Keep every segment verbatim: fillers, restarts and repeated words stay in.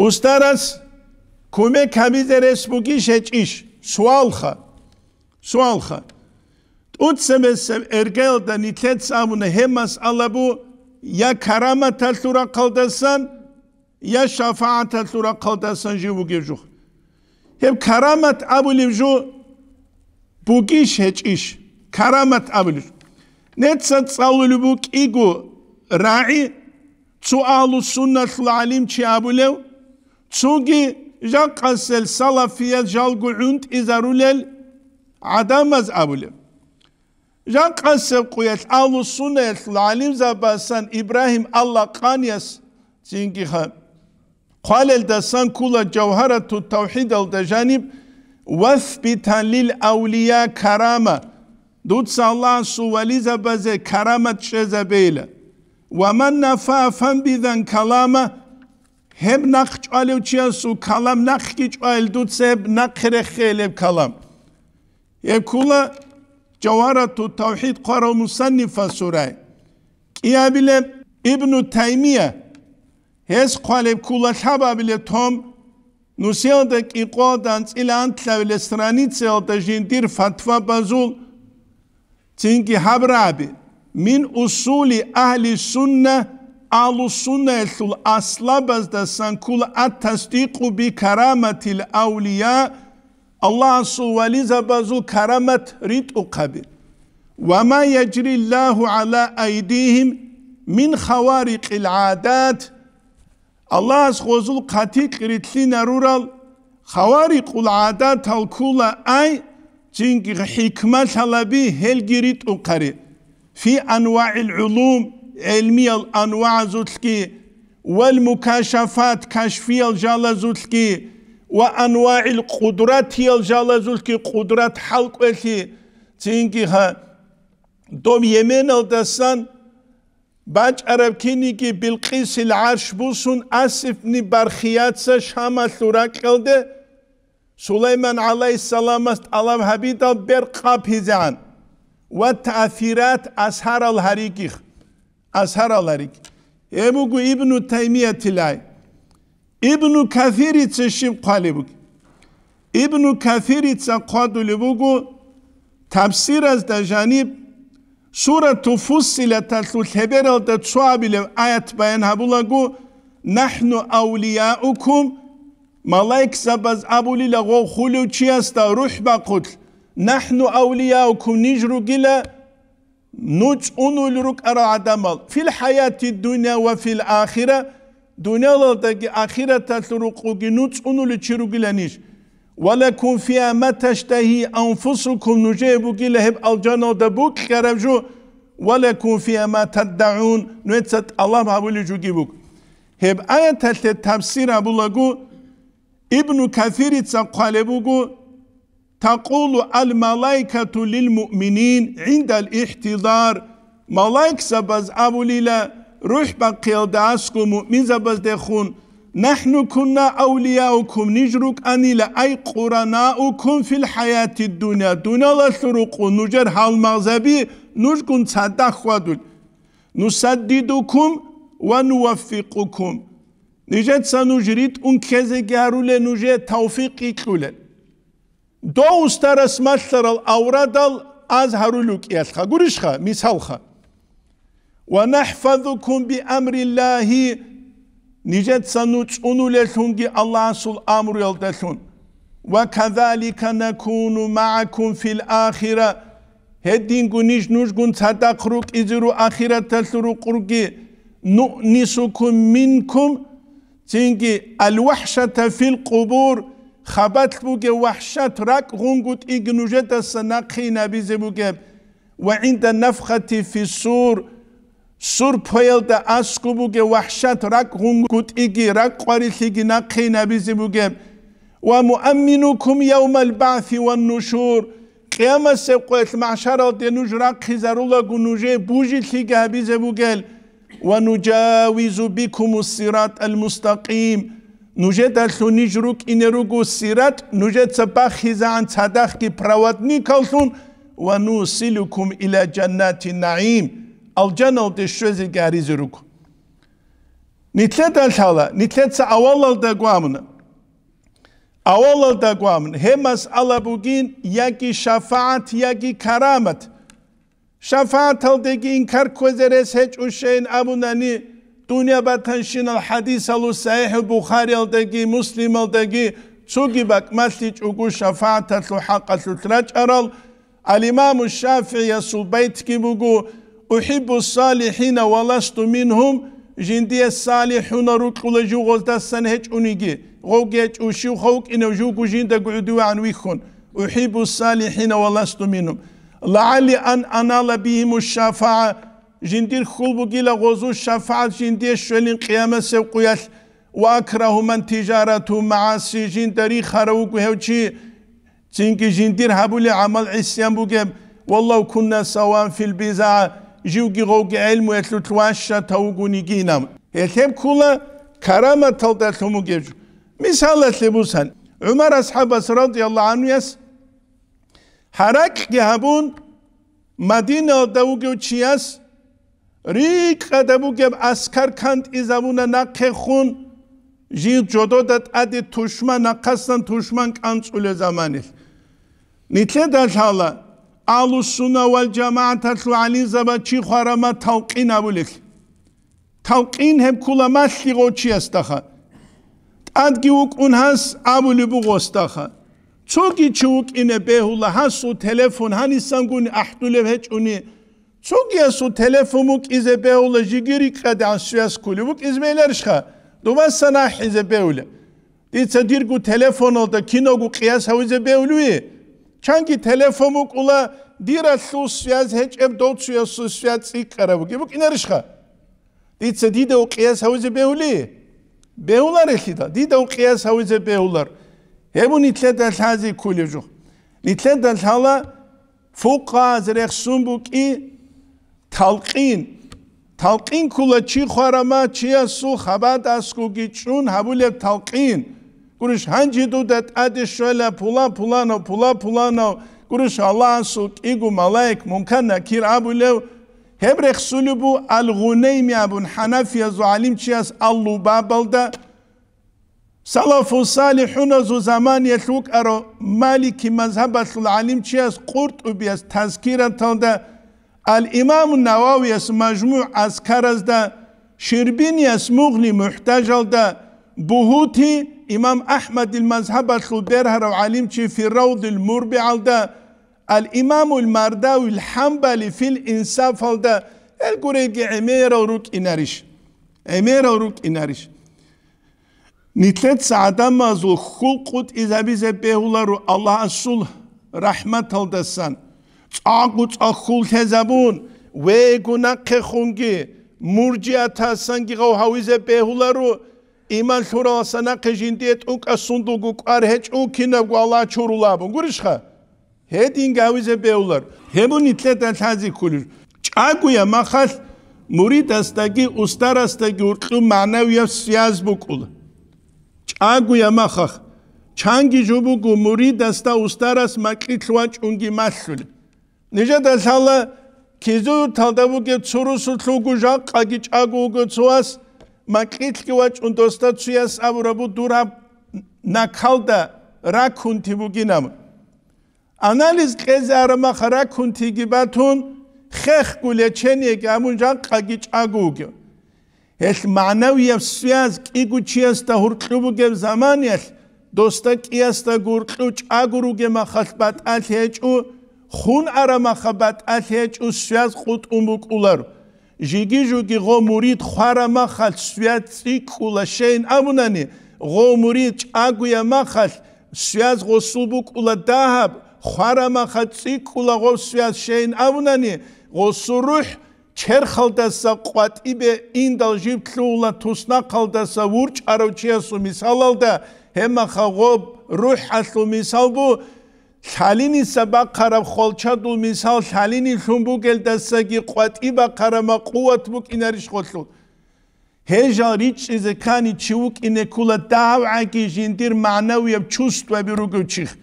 Устарас кумек гьабизе рес бугищ гьечӀищ? Суалха. Суалха. ТӀуцебесеб эргаялда нилъеца абуна гьеб масъала бу я караматалъул рахъалдасан, я шафагӀаталъул рахъалдасан жив вугев жух. Гьеб карамат абулев жо бугищ гьечӀищ? Карамат абулев жо. Неца цӀалулеб букӀиго рагӀи, цо агьлу-сунналъул гӀалимчи абулев, цоги жакъасел салафият жалго гӀунтӀизарулел гӀадамаз абулев. Жакъасеб къуялъ агьлу-суннаялъул гӀалимзабасан Ибрагьим Аллакъанияс цинги ха-, хъвалелдасан ккола Жавгьарату тавхӀидалда жаниб: «Васбитан лил авлия карама», дуца Аллагьасул вализабазе карамат чӀезабейила. «Ва ман нафа фанбизан калама», гьеб нахъ чӀвалев чиясул калам нахъги чӀвайил, дуца гьеб нахъе реххейил гьеб калам. Гьеб ккола Жавгьарату тавхӀид хъварав мусаннифасул рай. КӀиабилеб Ибну Таймия, гьес хъвалеб ккола лъабабилеб том, нусиялда кӀикъоялда анцӀила анлъабилеб страницаялда жиндир фатва базул, цинги гьаб раби: «Мин усули агьли сунна», агьлу суннаялъул аслабаздасан ккола ат-тасдикъу би караматил авлия, Аллагьасул вализабазул карамат ритӀухъаби. «Ва ма яжриллагьу гӀала айдигьим мин хаварикъил гӀадат», Аллагьас гъозул хъатикь рилълъинарурал хаварикъул гӀадатал ккола ай, цинги хӀикмалъалаби гьелги ритӀухъари, фи анвагӀил гӀулум, гӀелмиял анвагӀазулъги, вал мукашафат, кашфиял жалазулъги, ва анвагӀил къудратиял жалазулъги, къудрат хӀалкӀвелъи, цинги гьа-, доб Йеменалдасан бачӀараб киниги Билкъисил гӀарш бусун Асифни Бархияца Шамалъул ракьалде Сулайман гӀалайгьиссаламас тӀалаб гьабидал бер къаб гьизегӀан ва таъсират асарал гьаригих, асарал гьариг. Гьеб буго Ибну Таймиятилай. Ибну Касирица щиб хъвалеб буго? Ибну Касирица хъвадулеб буго, тафсиразда жаниб, Сурату Фуссилаталъул лъебералда цоабилеб аят баян гьабулаго: «НахӀну авлияукум», малаикзабаз абулила гъов хулев чиясда рухӀ бахъулъ: «НахӀну авлияукум», ниж ругила, ну цӀунул рукӀарал гӀадамал, «фил хӀаяти дунья ва фил ахира», дунялалдаги ахираталъул рукъуги ну цӀунулев чи ругила ниж. «Ва лакум фиа ма таштагьи анфусукум», нужее бугила гьеб алжаналда букьараб жо, «ва лакум фиа ма таддагӀун», нужеца тӀалаб гьабулев жоги буго. Гьеб аяталъе тафсир гьабулаго, Ибну Касирица хъвалеб буго: «Такъулу ал-малаикату лил-муъминин гӀиндал ихтидар», малаикзабаз абулила рухӀ бахъиялда аскӀо муъминзабаздехун: «НахӀну кунна авлияукум», ниж рукӀанила, «ай къуранаукум фил хӀаяти дунья», дунялалъул рукъу нужер гьалмагъзаби нужгун цадахъ хьвадул. «Нусаддидукум ва нуваффикъукум», нижеца нуж ритӀун ккезеги гьарулел, нужее тавфикъ кьулел. Дов устарас малъарал аврадал аз гьарулев кӀиялъха, гурищха, мисалха. «Ва нахӀфазукум би амриллагьи», нижеца ну цӀунулеллъунги Аллагьасул амруялдалъун. «Ва казалика накуну магӀакум фил ахира», гьединго ниж нужгун цадахъ рукӀизе ру ахираталъул рукъурги, «нуънисукум минкум», цинги «алвахӀшата фил къубур», хабалъ бугеб вахӀшат ракӀ гъунгутӀиги нужедаса нахъе инабизе бугеб, «ва гӀинда нафхати фиссур», сур поялда аскӀуб бугеб вахӀшат ракӀ гъунгутӀиги, ракӀ къварилъиги нахъе инабизе бугеб, «ва муамминукум явмал баъси ван нушур», Къиямасеб къоялъ магӀшаралде нуж рахъизарулаго нужее бужилъиги гьабизе бугел, «ва нужавизу бикумус сиратал мустакъим», нужедалъун ниж рукӀине руго сират, нужеца бахизегӀан цадахъги проводникаллъун, «ва нусилукум иля жаннати наим», алжаналде щвезеги гьаризе руго. Нилъеда лъала, нилъеца авалалда гвамна. Авалалда гвамна. Гьеб масъала бугин яги шафагӀат, яги карамат. ШафагӀаталдеги инкар кквезе рес гьечӀущейин абунани, дунья батанщинал хӀадисалу СахӀихӀул Бухариялдаги Муслималдаги цоги бакӀ малъичӀого шафагӀаталъул хӀакъалъулъ рачӀарал, Ал-Имаму ШафигӀиясул байтги буго: «Ухиббу салихӀина ва ласту мингьум», жиндие салихӀунал рукьула жугъоздасан гьечӀониги, гъовги гьечӀо, щивха вукӀинев жуго жиндаго гӀодовегӀан вихьун: «Ухиббу салихӀина ва ласту мингьум. ЛагӀалли ан анала бигьиму шафагӀа», жиндир хьул бугила гъозул шафагӀат жиндие щвелин къиямасеб къуялъ, «ва акрагьу ман тижарату магӀаси», жинда рихарав вуго гьев чи, цинги жиндир гьабулеб гӀамал гӀисиян бугеб, «валлав кунна саван фил бизагӀа», живги гъовги гӀелмуялъулъ ващатав вугонигинав. Гьелъ гьеб ккула караматалдалъун бугеб жо. Мисалалъе бусан, ГӀумар асхӀабас радияллагьу гӀанхуяс гьаракьги гьабун, Мадиналда вугев чияс рикӀкӀада бугеб аскар кантӀизабуна нахъехун, жил жодода тӀаде тушман, нахъасан тушман кӀанцӀулел заманилъ. Нилъеда лъала, Агьлуссунна вал ЖамагӀаталъул гӀалимзаба чи хварама талкъин абулелъ. Талкъин гьеб ккула малъи гъов чиясдаха. ТӀадги вукӀун гьас абулеб буго гъосдаха. Цоги чи вукӀине бегьула гьасул телефон гьанисангуни ахӀдулеб гьечӀони, цогиясул телефон букӀизе бегьула жиги рикӀкӀадегӀан связь ккулеб букӀизе бегьиларищха, добасан ахӀизе бегьулеб. Дица дирго телефоналда киналго къияс гьавизе бегьулев? Чанги телефон букӀула, диралъул связь гьечӀеб, дов цоясул связь цӀикӀкӀараб бугеб букӀинарищха? Дица дидав къияс гьавизе бегьули? Бегьуларелъидал, дидав къияс гьавизе бегьулар. Гьеб нилъеда лъазе кколеб жо. Нилъеда лъала фукъаз рехсун букӀи талкъин. Талкъин ккула чи хварама чиясул хабадасгоги чӀун гьабулеб талкъин. Гурищ, гьанже дуда тӀаде щвела пула-пуланав, пула-пуланав, гурищ, Аллагьасул кӀиго малаик, Мункар-Накир абулев, гьеб рехсулеб бу Ал-Гъунайми абун хӀанафиязул гӀалимчияс Ал-Лубабалда, салафу салихӀуназул заманиялъ вукӀарав Малики мазгьабалъул гӀалимчияс КъуртӀубияс Тазкираталда, Ал-Имаму Нававияс МажмугӀ Азкаразда, Ширбинияс Мугъни МухӀтажалда, Бугьути имам АхӀмадил мазгьабалъул бергьарав гӀалимчи Фи Равдил МурбигӀалда, Ал-Имамул Мардавил ХӀамбали Фил Инсафалда, гьел гуреги гӀемерал рукӀинарищ? ГӀемерал рукӀинарищ? Нилъеца гӀадамазул хьул къутӀизабизе бегьуларо Аллагьасул рахӀматалдасан, цӀакъго-цӀакъ хьул лъезабун, вего нахъехунги, муржиатасанги гъов гьавизе бегьуларо, иман лъураласа нахъе жиндие тӀукӀа сундулго кӀвар гьечӀо, кинабго Аллагь чурулабун. Гурищха? Гьединги гьавизе бегьулар. Гьеб нилъеда лъазе кколел. ЧӀагояб махалъ муридасдаги устарасдаги гьоркьоб магӀнавияб связь букӀула. ЧӀагояб махалъ, чанги жо буго муридасда устарас макьилъ вачӀунги малъулеб. Нижеда лъала Кизу-Юрталда бугеб цо русулъ вуго, жакъаги чӀаго вуго цо вас, макьилъги вачӀун досда цояс абураб буго: «Дур гьаб накалда ракунти бугин», – абун. Анализ кьезе араб махалъ ракунтиги батун, хехго лечениеги гьабун, жакъаги чӀаго вугев. Гьелъ магӀнавияб связь кӀиго чиясда гьоркьоб бугеб заманиялъ, досда кӀиясда гьоркьоб чӀаго ругеб махалъ батӀалъи гьечӀо, хун араб махалъ батӀалъи гьечӀо, связь къутӀун букӀуларо. Жиги-жуги гъо мурид хвараб махалъ связь цӀикӀкӀула, щайин абунани, гъо мурид чӀагояб махалъ связь гъосул букӀула дагьаб, хвараб махалъ цӀикӀкӀула гъо связь, щайин абунани, гъосул рухӀ черхалдаса къватӀибе индал жиб лъугьула туснахъалдаса вурчӀарав чиясул мисалалда, гьеб махалъ гъоб рухӀалъул мисал бу, лъалиниса бахъараб хвалчадул мисал лъалинилъун бугелдасаги къватӀи бахъараб ма къуват букӀинарищ гъолъул. Гьел жал ричӀчӀизе ккани чи вукӀине ккула дагьабгӀаги жиндир магӀнавияб чувствояби ругев чихъ.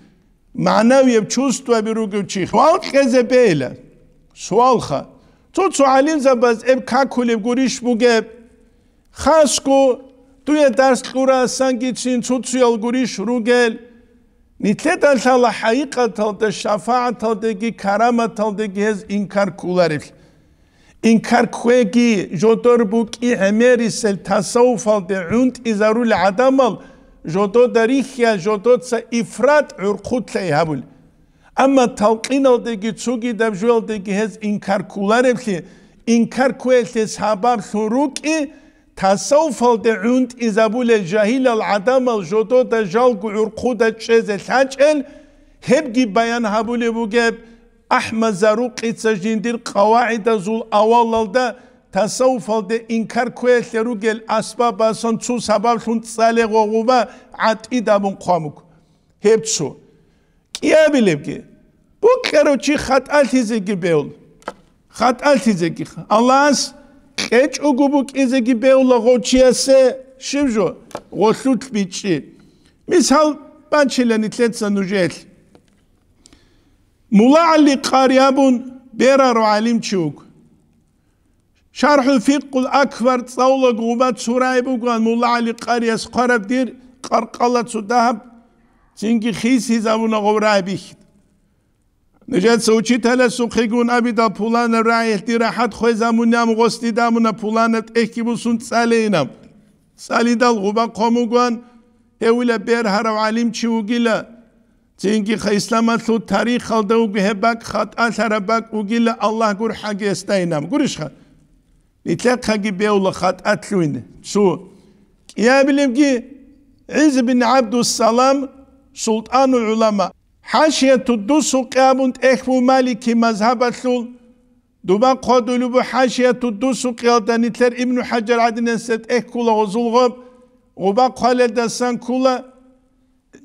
МагӀнавияб чувствояби ругев чихъ. Суал кьезе бейла. Суалха. Цо-цо гӀалимзабаз эб какулеб гурищ бугеб? Хасго дуе дарс кьурасангицин цуцуял гурищ ругел, нилъеда лъала хӀакъикъаталда шафагӀаталдеги караматалдеги гьез инкар кколареб. Инкар кквеги, жодор букӀи гӀемерисел тасаввуфалде гӀунтӀизарулел гӀадамал жодода рихьа, жодоца ифрат гӀурхъулъай гьабул. Амма талкъиналдеги цогидаб жоялдеги гьез инкар кколареблъи, инкар кквеялъе сабаблъун рукӀи, тасаввуфалде гӀунтӀизабулел жагьилал гӀадамал жодода жалго гӀурхъуда чӀезе лъачӀел, гьебги баян гьабулеб бугеб АхӀмад Зарукъица жиндир къавагӀидазул авалалда тасаввуфалде инкар кквеялъе ругел асбабасан цо сабаблъун цӀале гъогъуба гӀатӀид абун хъван буго. Гьеб цо. КӀиабилебги, букӀарав чи хатӀалъизеги бевла. ХатӀалъизеги. Аллагьас кьечӀого букӀизеги бевла гъов чиясе, щиб жо, гъолъулъ бичӀчӀи. Мисал бачила нилъеца нужелъ. Мулла ГӀали Къари абун берарав гӀалимчи вуго. ШархӀул Фикъул Акбар цӀалулеб гъуба цо рагӀи бугоан Мулла ГӀали Къарияс хъвараб дир къаркъала цо дагьаб, цинги хисизабуна гъов рагӀи бихьид. Нужеца учителасухъегун абидал пуланаб рагӀиялъ дир рахӀат хвезабунеб гъос дида абуна пуланаб тӀехьги бусун цӀалейинаб. ЦӀалидал гъуба хъван бугоан, гьевила бергьарав гӀалимчи вугила. Цинги ха-, исламалъул тарихалда вуго гьеб бакӀ хатӀалъараб бакӀ вугила Аллагь гурхӀаги гьесдайинаб. Гурищха? Нилъехъаги бевла хатӀалъуйне. Цо. КӀиабилебги ГӀиз бин ГӀабдуссалам, султӀанул гӀулама. ХӀашияту Дусукъи абун тӀехь буго Малики мазгьабалъул. Дуба хъвадулеб буго ХӀашияту Дусукъиялда нилъер Ибну ХӀажар гӀадинасда тӀехь ккола гъозул гъоб. Гъуба хъвалелдасан ккола.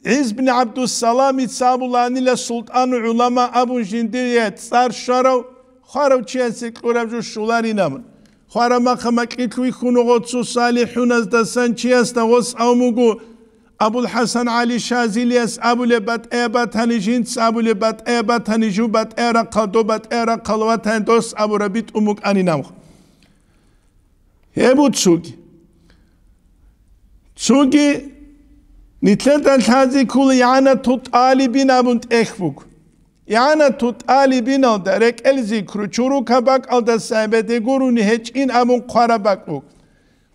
ГӀиз бин ГӀабдуссаламица абулаанила султӀанул гӀулама абун жиндие цӀар щварав, хварав чиясе кьураб жо щоларинаб. Хвараб махъа макьилъ вихьун вуго цо салихӀуназдасан чиясда гъос абун буго, АбулхӀасан ГӀали Шазилияс абулеб батӀа батани жинца абулеб батӀа батани жу батӀа рахъал до батӀа рахъал ватани дос абураб битӀун букӀанинаб. Гьеб цоги. Цоги нилъеда лъазе ккола ИгӀанату тӀалибин абун тӀехь буго. ИгӀанату тӀалибиналда рекӀел зикру чурукаб бакӀалдаса гьебеде гурони гьечӀин абун хъвараб бакӀ буго.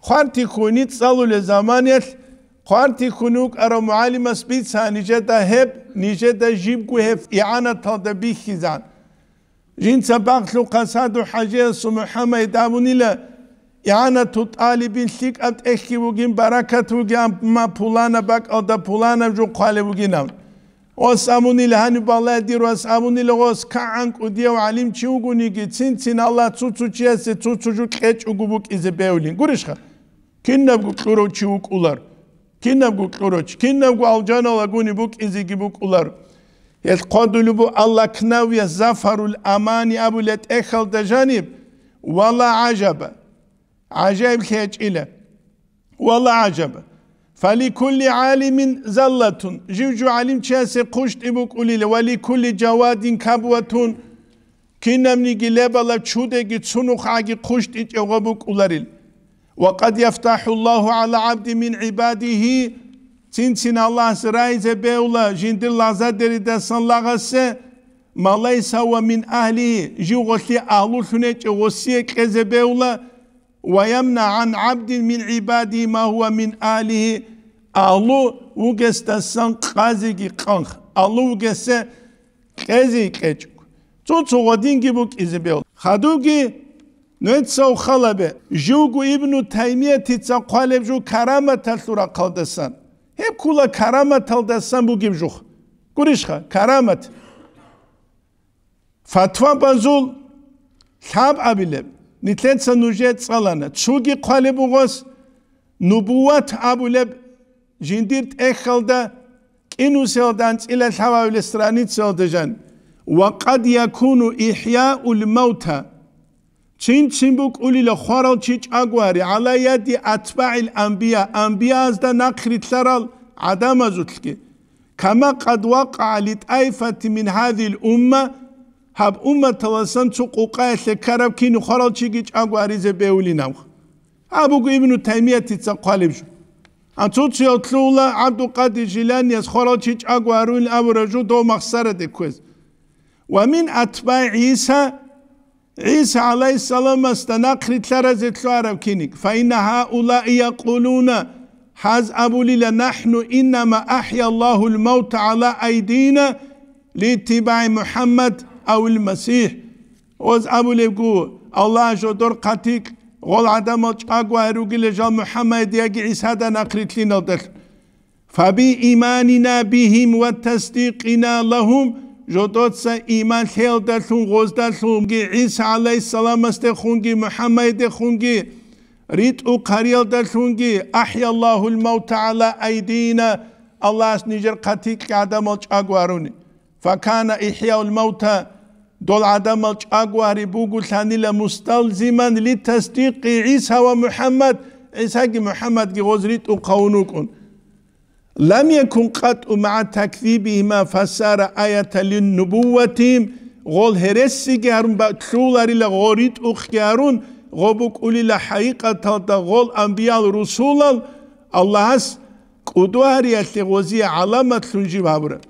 Хъвартихьуни цӀалулел заманиялъ, хъвартихьуни вукӀарав мугӀалимас бица нижеда гьеб, нижеда жибго гьеб игӀанаталда бихьизан. Жинца бахълъухъа Саду ХӀажиясул МухӀаммад абунила, игӀанату тӀалибин лъикӀаб тӀехьги вугин, баракат вугин, амма пуланаб бакӀалда пуланаб жо хъвалеб бугинаб. Гъос абунила, гьаниб балай дир вас абунила, гъос кагӀан кӀудияв гӀалимчи вугониги, цин-цин Аллагь цо-цо чиясе цо-цо жо кьечӀого букӀизе бевлин. Гурищха? Кинабго кьурав чи вукӀулар. Кинабго кьурав чи, кинабго алжаналагуни букӀизеги букӀулар. Гьел хъвадулеб буго Аллакнавиялъ Зафарул Амани абулеб тӀехьалда жаниб, вала гӀажаба. ГӀажаиблъи гьечӀила. Вала гӀажаба. Фаликулли гӀалимин заллатун, жив-жив гӀалимчиясе хъущтӀи букӀулила, ва ликулли жавадин кабватун, кинабниги лебалаб чудеги цунухъаги хъущтӀичӀеб гъо букӀуларил. Ва къад яфтахӀуллагьу гӀала гӀабди мин гӀибадигьи, цин-цин Аллагьас райзе бевла жиндир лагъзадеридасан лагъасе, ма лайса гьува мин агьлигьи, жив гъолъие агьлулъун гьечӀев гъосие кьезе бевла, ва ямна гӀан гӀабдин мин гӀибадигьи ма гьува мин агьлигьи, агьлу вугесдасан къазеги къанх, агьлу вугесе кьезе кьечӀого. Цо-цо гъодинги букӀизе бев. Хадуги нугьецав халабе, живго Ибну Таймиятица хъвалеб жо караматалъул рахъалдасан. Гьеб ккола караматалдасан бугеб жух. Гурищха, карамат. Фатва базул лъабабилеб, нилъеца нужее цӀалана, цоги хъвалеб бугос, нубуват абулеб жиндир тӀехьалда, кӀинусиялда анцӀила лъабабилеб страницаялда жан, ва къад якуну ихӀяул мавта, цин-цин букӀулила хварал чи чӀаго гьари, гӀала яди атбагӀил анбия, анбияазда нахърилълъарал гӀадамазулъги. Кама къад вакъа ли тӀаифати мин гьадил умма, гьаб умматаласан цо къукъаялъе ккараб кин хварал чиги чӀаго гьаризе бевулинаб. Абуго Ибну Таймиятица хъвалеб жо. Анцуциял лъугьула ГӀабдулкъадир Жиланияс хварал чи чӀаго гьарулин абураб жо дов махсараде кквез. Ва мин атбаи ГӀиса, ГӀиса гӀалайгьиссаламасда нахърилълъаразе лъугьараб киниг, фаинна гьаулаи якъулуна, гьаз абулила: «НахӀну иннама ахӀя Аллагьул мавта гӀала айдина литтибагӀи МухӀаммад авил МасихӀ». Гъоз абулебгу, Аллагь жодор хъатикь, гъол гӀадамал чӀаго гьаругила жал МухӀаммадида яги ГӀисада нахърилълъиналдалъун. Фабииманина бигьим ва тасдикъина лагьум, жодоца иман лъеялдалъун гъоздалъунги, ГӀиса гӀалайгьиссаламасдехунги, МухӀаммадидехунги, ритӀухъ гьариялдалъунги, ахӀяллагьул мавта гӀала айдина, Аллагьас нижер хъатикь гӀадамал чӀаго гьаруни. Факана ихӀяул мавта, дол гӀадамал чӀаго гьари бугулъанила мусталзиман литасдикъи ГӀиса ва МухӀаммад, ГӀисаги МухӀаммадги гъоз ритӀухъ гьавун вукӀун. Лам якун къатӀу магӀа такзибигьима фасара аятан линнубувватигьим, гъол гьересиги гьарун бакьуларила, гъо ритӀухъги гьарун, гъо букӀулила хӀакъикъаталда гъол анбиял-русулал Аллагьас кӀудугьариялъе гъозие гӀаламатлъун жив гьабураб.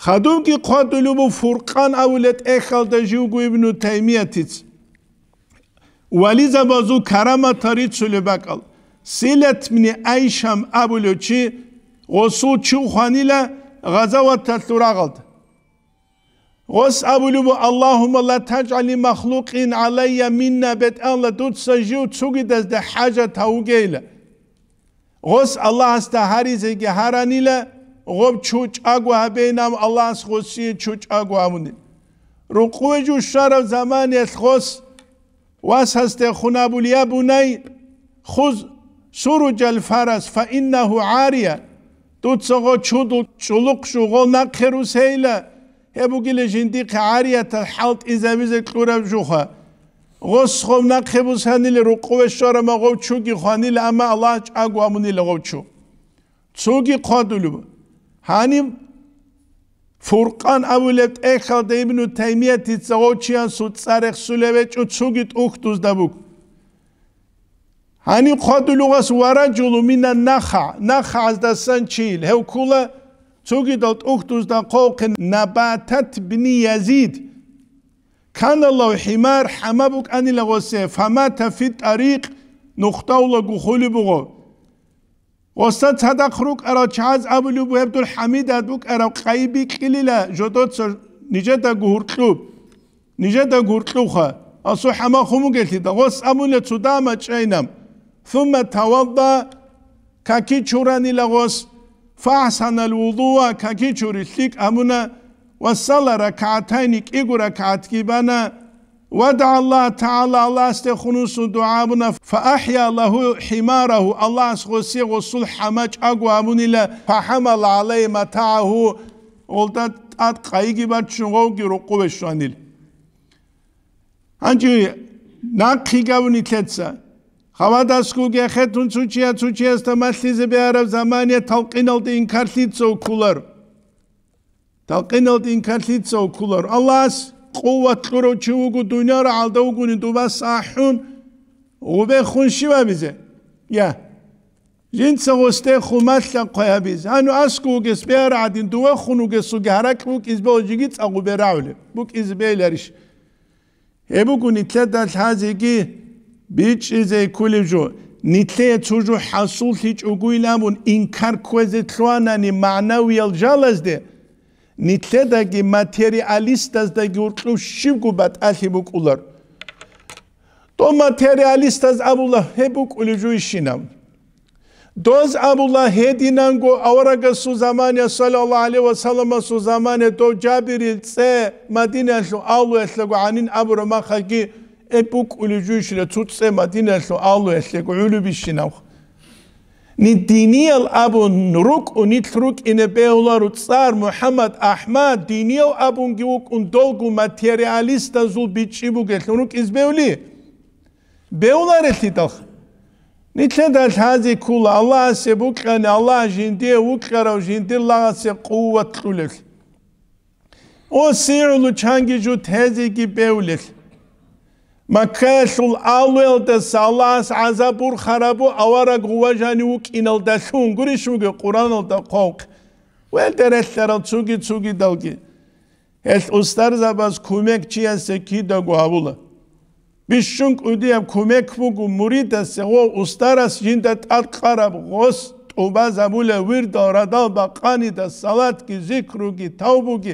Хадубги хъвадулеб буго Фуркъан абулеб тӀехьалда живго Ибну Таймиятица. Вализабазул караматал рицулеб бакӀал, Силат бни Айшам абулев чи, гъосул чу хванила гъазаваталъул рагъалда. Гъос абулеб буго: «Аллагьумма ла тажгӀал ли махлукъин гӀалайя минна», БетӀалла, дуца жив цугидазда хӀажат гьавугейила. Гъос Аллагьасда гьаризеги гьаранила, гъоб чу чӀаго гьабейин, ам Аллагьас гъосие чу чӀаго гьабунил. Рукъуве жу щвараб заманиялъ гъос васасде хун абули: «Я бунай, хуз суружал фарас, фа иннагьу гӀария», дуца гъо чудул чӀулухъ жу гъол нахъе русейила, гьеб бугила жиндихъе гӀариятал хӀалтӀизабизе кьураб жуха. Гъос гъов нахъе бусанила, рукъуве щварама гъов чуги хванила, амма Аллагь чӀаго амунила гъов чу. Цоги хъвадулеб. Гьаниб Фуркъан абулеб тӀехьалда Ибну Таймиятица гъов чиясул цӀар рехсулеб гьечӀо, цоги тӀухьдузда буго. Гьаниб хъвадулев гъас: «Ва ражулу минан нахагӀ», нахагӀаздасан чийил, гьев ккула цогидал тӀухьдузда хъвалхъе Набатат бни Язид. Каналав хӀимар, хӀама букӀанила гъосе, фамата фи тӀарикъ, нухда улаго хулеб буго. Гъоса цадахъ рукӀарал чагӀаз абулеб буго, гьеб дур хӀамидат букӀараб къайи бикьилила жодоца нижеда гугьуркьуб. Нижеда гуркьуха, асухӀ хӀама хъумугелъида, гъос абуна цо дама чӀайнам. Сумма тавадда, каки чуранила гъос, фахӀсанал вудуа, каки чури лъикӀ гьабуна, ва салла ракагӀатайни, кӀиго ракагӀатги бана, ва дагӀа Аллагь ТагӀала, Аллагьасде хунусун дугӀа гьабуна, фа ахӀя лагьу хӀимарагьу, Аллагьас гъосе гъосул хӀама чӀаго гьабунила, фахӀамала гӀалайгьи матагӀагьу, гъолда тӀад къайиги баччун гъовги рукъуве щванил. Гьанже нахъе гавни лъеца. Хавадасгуги хетун цучия цучиясда малъизе бегьараб замания талкъиналда инкарлъица уккулар. Талкъиналда инкарлъица уккулар. Аллагьас къуват кьурав чи вуго, дуниара гӀалда вугони дубас ахӀун, гъубехун щив абизе? Я. Жинца гъосде хумалъа хъвай гьабиз. Гьанив аскӀов вугес бегьарагӀадин, дувехун вугесулги гьаракь букӀиз бегьул жиги цӀакъ гъубе рагӀулеб. БукӀизе бегьиларищ? Гьеб буго нилъеда лъазеги бичӀчӀизе кколеб жо. Нилъее цо жо хӀасуллъичӀогойилан абун инкар кквезе лъугьанани магӀнавиял жалазде, нилъедаги материалистаздаги гьоркьоб щибго батӀалъи букӀулар. Дов материалистаз абула, гьеб букӀулеб жойищинаб? Доз абула, гьединанго аварагасул замане, саллаллагьу гӀалайгьи ва салламасул замане, дов Жабирил цӀе Мадинаялъул агьлуялъего гӀанин абураб махалги, гьеб букӀулеб жойищила цо цӀе Мадинаялъул агьлуялъего гӀолебищинаб? Нилъ диниял абун рукӀун, нилъ рукӀине бегьуларо цӀар МухӀаммад АхӀмад, динияв абунги вукӀун, долго материалистазул бичӀчӀи бугелъун рукӀизе бегьули? Бегьуларелъидал. Нилъеда лъазе ккола, Аллагьасе букьани, Аллагь жиндие вукьарав жиндир лагъасе къуват кьулелъ. О, сигӀулу чанги жо тезеги бегьулелъ. Маккаялъул агьлуялдаса Аллагьас гӀазаб урхарабу авараг гъува жанив вукӀиналдалъун, гурищ бугеб Къуръаналда хъвалхъ, гьелда релълъарал цуги-цугидалги. Гьелъ устарзабаз кумек чиясе кидаго гьабула. Бищун кӀудияб кумек буго муридасе ва устарас жинда тӀад къараб гъос тӀубазабулеб вирдал радал бакъанида салатги, зикруги, тавбуги,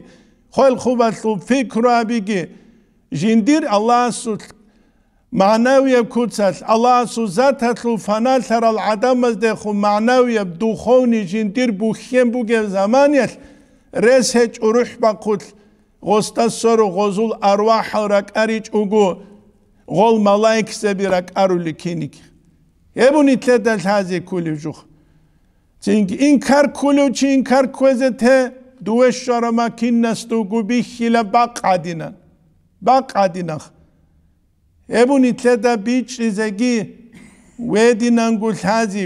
хвел-хубалъул пикру гьабиги, жиндир Аллагьасул магӀнавияб куцалъ, Аллагьасул заталъул фаналъарал гӀадамаздехун магӀнавияб, духовный жиндир бухьен бугеб заманиялъ рес гьечӀо рухӀ бахъулъ, гъосда сверун гъозул арвахӀал ракӀаричӀого, гъол малаикзаби ракӀарули киниг. Гьеб нилъеда лъазе кколев жух. Цинги инкар кколев чи инкар кквезе те, дуве щварама кинасдуго бихьила бакъ гӀадинан. Бакъ гӀадинах. Гьеб нилъеда бичӀчӀизеги, вединанго лъази,